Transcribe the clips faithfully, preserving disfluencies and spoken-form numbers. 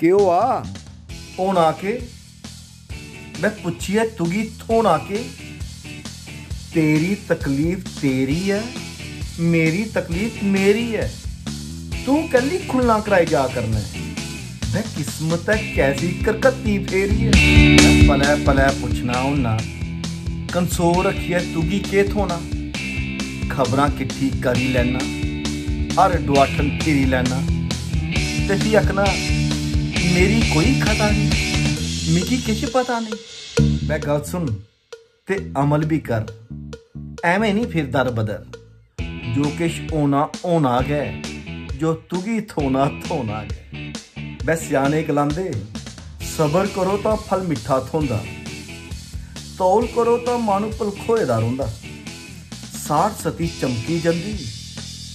केह् होआ? होना केह्? में पुच्छियै तुगी थ्होना केह्? तेरी तकलीफ तेरी ऐ, मेरी तकलीफ मेरी ऐ। तूं कैल्ली खुल्लां कराई जा करना ऐ? में किस्मत ऐ कैसी करकत्ती फेरी ऐ। में पलै पलै पुच्छना होन्ना, कंसोल रक्खियै तुगी केह् थ्होना? खबरां किट्ठी करी लैना, हर डुआठन फिरी लैना, ते फ्ही आखना, "मेरी कोई खता नेईं, मिगी किश पता नेईं।" बै गल्ल सुन ते अमल बी कर, ऐवें निं फिर दर बदर। जो किश होना, होना गै, जो तुगी थ्होना, थ्होना गै। बै स्याने गलांदे, "सबर करो तां फल मिट्ठा थ्होंदा, तौल करो तां माह्नू भलखोए दा रौंह्दा।" साठ सती चमकी जंदी,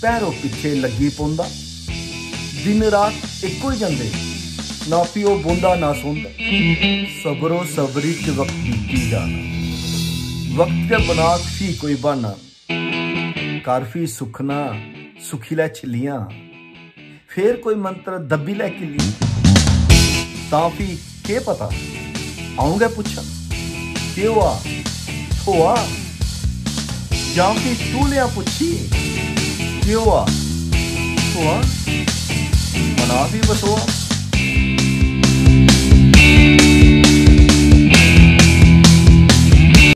भैरो पिच्छे लग्गी पौंदा। दिन रात इक होई जंदे, ना फ्ही ओह् बौंह्दा ना सौंदा। सब्रो सब्री च वक्त बीती जाना, वक्त गै बनाग फ्ही कोई ब्हाना। कर फ्ही सुक्खना, सुक्खी लै छिल्लियां, फेर कोई मंत्र दब्बी लै किल्ली। तां फ्ही केह् पता, अ'ऊं गै पुच्छां, केह् होआ, थ्होआ? जां फ्ही तूं लेआं पुच्छी, केह् होआ, थ्होआ? मना फ्ही बसोआ।